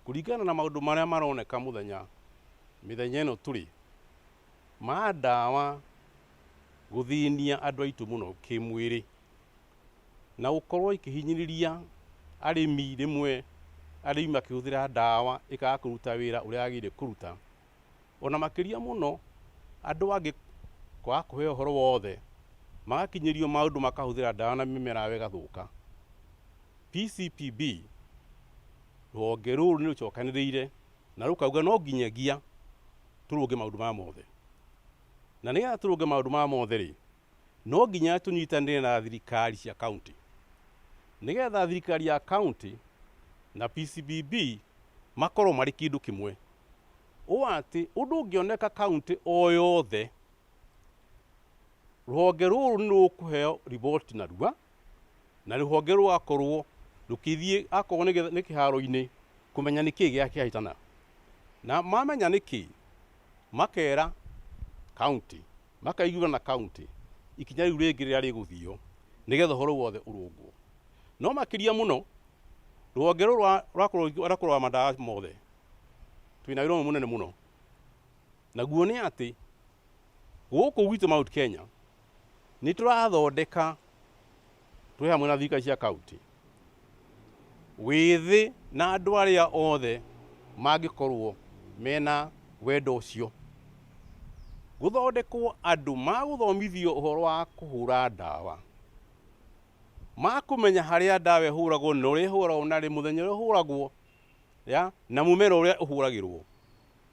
Kũringana na maũndũ marĩa maroneka mũthenya mĩthenya ĩno tũrĩ ma ndawa gũthĩnia andũ aitũ mũno kĩmwĩrĩ na gũkorwo ikĩhinyĩrĩria arĩmi, rĩmwe arĩmi makĩhũthĩra ndawa ĩkaga kũruta wĩra ũrĩa yagĩrĩire kũruta, ona makĩria mũno andũ angĩ kwaga kũheo ũhoro wothe, magakinyĩrio maũndũ makahũthĩra ndawa na mĩmera yao ĩgathũka. PCPB rũhonge rũrũ nĩ rũcokanĩrĩire na rũkauga no nginyagia tũrũnge maũndũ maya mothe, na nĩgetha tũrũnge maũndũ maya mothe rĩ, no nginya tũnyitanĩre na thirikari cia kaunti, nĩgetha thirikari ya kaunti na PCPB makorwo marĩ kĩndũ kĩmwe, ũũ atĩ ũndũ ũngĩoneka kaunti o yothe, rũhonge rũrũ nĩ rũkũheo riboti narua, na rũhonge rũgakorwo rũkĩthiĩ akorwo nĩ kĩharo-inĩ kũmenya nĩkĩ gĩakĩhĩtana, na mamenya nĩkĩ makera kaunti, makaiguana na kaunti ikinya rĩu rĩngĩ rĩrĩa rĩgũthio nĩgetha ũhoro wothe ũrũngwo. No makĩria mũno rũhonge rũrũ rwa kũrora mandawa mothe twĩna wĩra ũmwe mũnene mũno, naguo nĩ atĩ gũkũ gwitũ Mount Kenya nĩ tũrathondeka twĩ hamwe na thirikari cia kaunti wĩthĩ na andũ arĩa othe mangĩkorwo mena wendo ũcio, gũthondekwo andũ magũthomithio ũhoro wa kũhũra ndawa, makũmenya harĩa ndawa ĩhũragwo na ũrĩa ĩhũragwo na rĩ mũthenya ũrĩa ĩhũragwo ya na mũmera ũrĩa ũhũragĩrwo,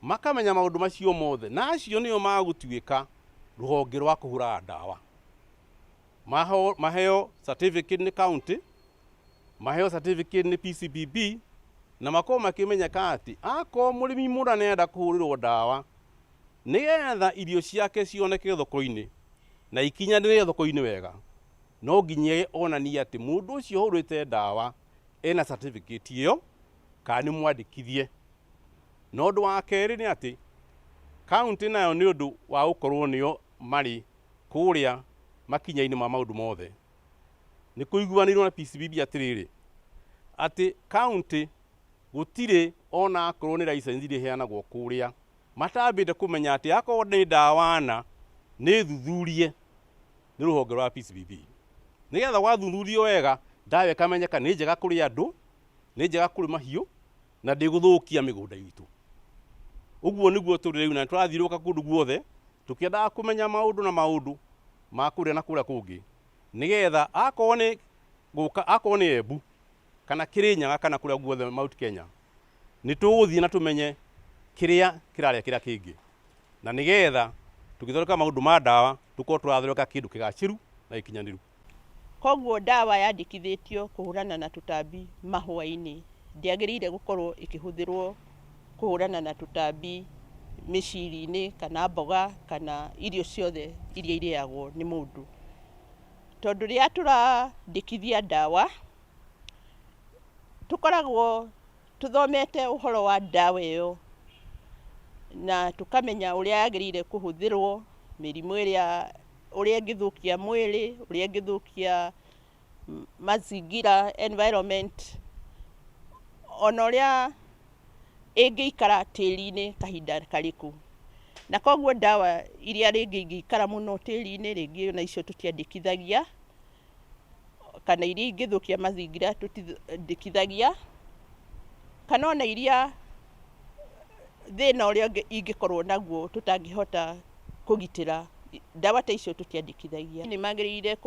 makamenya maũndũ macio mothe, na acio nĩo magũtuĩka rũhonge rwa kũhũraga ndawa. Maheo certificate nĩ county, maheo certificate nĩ PCPB, na makorwo makĩmenyeka atĩ akorwo mũrĩmi mũna nĩarenda kũhũrĩrwo ndawa nĩgetha irio ciake cioneke thoko-inĩ na ikinyanĩre thoko-inĩ wega, no nginya onanie atĩ mũndũ ũcio ũhũrĩte ndawa ena certificate ĩyo kana nĩ mwandĩkithie. Na ũndũ wa kerĩ nĩ atĩ kaunti nayo nĩ ũndũ wa gũkorwo nĩo marĩ kũrĩa makinya-inĩ ma maũndũ mothe, nĩ kũiguanĩirwo na PCPB atĩrĩrĩ, atĩ kaunti gũtirĩ ona akorwo nĩ license iria iheanagwo kũrĩa matambĩte kũmenya atĩ akorwo nĩ ndawa na nĩ thuthurie nĩ rũhonge rwa PCPB, nĩgetha gwathuthurio wega ndawa ĩkamenyeka nĩ njega kũrĩ andũ, nĩ njega kũrĩ mahiũ na ndĩgũthũkia mĩgũnda itũ. Ũguo nĩguo tũrĩ rĩu, na tũrathiũrũrũka kũndũ guothe tũkĩendaga kũmenya maũndũ na maũndũ ma kũrĩa na kũrĩa kũngĩ, nĩgetha akorwo nĩ gũka, akorwo nĩ Embu kana Kĩrĩnyaga kana kũrĩa guothe Mount Kenya, nĩ tũgũthiĩ na tũmenye kĩrĩa kĩrarĩa kĩrĩa kĩngĩ, na nĩgetha tũgĩthondeka maũndũ ma ndawa tũkorwo tũrathondeka kĩndũ kĩgacĩru na gĩkinyanĩru. Koguo ndawa yandĩkithĩtio kũhũrana na tũtambi mahũa-inĩ ndĩagĩrĩire gũkorwo ĩkĩhũthĩrwo kũhũrana na tũtambi mĩciri-inĩ kana mboga kana irio ciothe iria irĩagwo nĩ mũndũ. Tondũ rĩrĩa tũrandĩkithia ndawa, tũkoragwo tũthomete ũhoro wa ndawa ĩyo na tũkamenya ũrĩa yagĩrĩire kũhũthĩrwo, mĩrimũ ĩrĩa, ũrĩa ĩngĩthũkia mwĩrĩ, ũrĩa ĩngĩthũkia mazingira, environment, ona ũrĩa ĩngĩikara tĩri-inĩ kahinda karĩkũ. Na koguo ndawa iria rĩngĩ ingĩikara mũno tĩri-inĩ, rĩngĩ ona icio tũtiandĩkithagia, kana iria ingĩthũkia mazingira tũtiandĩkithagia, kana ona iria thĩna ũrĩa ingĩkorwo naguo tũtangĩhota kũgitĩra, ndawa ta icio tũtiandĩkithagia. Nĩ magĩrĩire